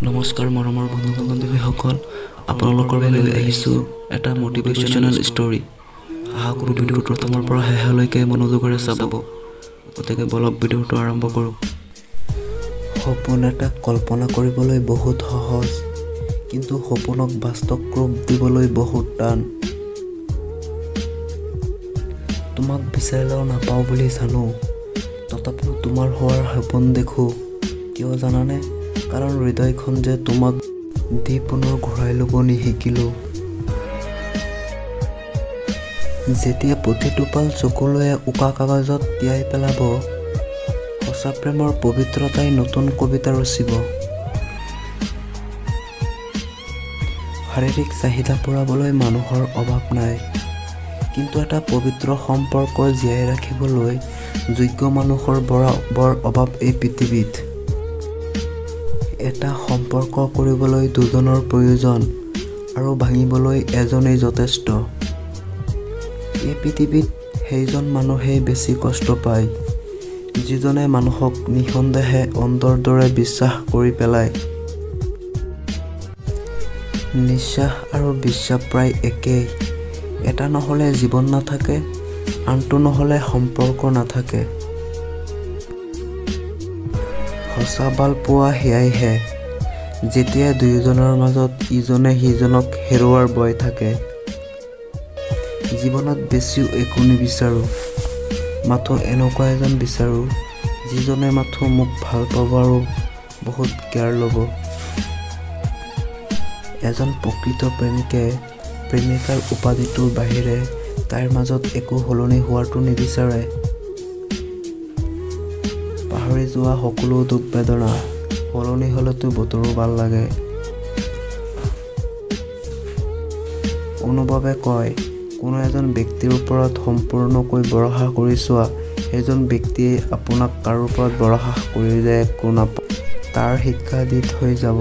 নমস্কাৰ মৰমৰ বন্ধু বান্ধৱীসকল, আপোনালোকৰ বাবে লৈ আহিছোঁ এটা মটিভেশ্যনেল ষ্টৰী। আশা কৰোঁ ভিডিঅ'টো প্ৰথমৰ পৰা শেষলৈকে মনোযোগেৰে চাব। গতিকে বলক, ভিডিঅ'টো আৰম্ভ কৰোঁ। সপোন এটা কল্পনা কৰিবলৈ বহুত সহজ, কিন্তু সপোনক বাস্তৱ ৰূপ দিবলৈ বহুত টান। তোমাক বিচাৰিলেও নাপাওঁ বুলি জানো, তথাপিও তোমাৰ হোৱাৰ সপোন দেখোঁ। কিয় জানানে? কাৰণ হৃদয়খন যে তোমাক দি পুনৰ ঘূৰাই ল'ব নিশিকিলোঁ। যেতিয়া প্ৰতিটোপাল চকুলোৱে উকা কাগজত তিয়াই পেলাব, সঁচা প্ৰেমৰ পবিত্ৰতাই নতুন কবিতা ৰচিব। শাৰীৰিক চাহিদা পূৰাবলৈ মানুহৰ অভাৱ নাই, কিন্তু এটা পবিত্ৰ সম্পৰ্ক জীয়াই ৰাখিবলৈ যোগ্য মানুহৰ বৰ অভাৱ এই পৃথিৱীত। এটা সম্পৰ্ক কৰিবলৈ দুজনৰ প্ৰয়োজন আৰু ভাঙিবলৈ এজনেই যথেষ্ট। এই পৃথিৱীত সেইজন মানুহেই বেছি কষ্ট পায়, যিজনে মানুহক নিঃসন্দেহে অন্ধৰ দৰে বিশ্বাস কৰি পেলায়। নিশ্বাস আৰু বিশ্বাস প্ৰায় একেই। এটা নহ'লে জীৱন নাথাকে, আনটো নহ'লে সম্পৰ্ক নাথাকে। সঁচা ভালপোৱা সেয়াইহে, যেতিয়া দুয়োজনৰ মাজত ইজনে সিজনক হেৰুওৱাৰ ভয় থাকে। জীৱনত বেছি একো নিবিচাৰোঁ, মাথোঁ এনেকুৱা এজন বিচাৰোঁ, যিজনে মাথোঁ মোক ভাল পাব আৰু বহুত কেয়াৰ ল'ব। এজন প্ৰকৃত প্ৰেমিকে প্ৰেমিকাৰ উপাধিটোৰ বাহিৰে তাইৰ মাজত একো সলনি হোৱাটো নিবিচাৰে। পাহৰি যোৱা সকলো দুখ বেদনা, সলনি হ'লেতো বতৰো ভাল লাগে। অনুভৱে কয়, কোনো এজন ব্যক্তিৰ ওপৰত সম্পূৰ্ণকৈ ভৰসা কৰি চোৱা, সেইজন ব্যক্তিয়েই আপোনাক কাৰো ওপৰত ভৰসা কৰিলে একো নাপায় তাৰ শিক্ষা দি থৈ যাব।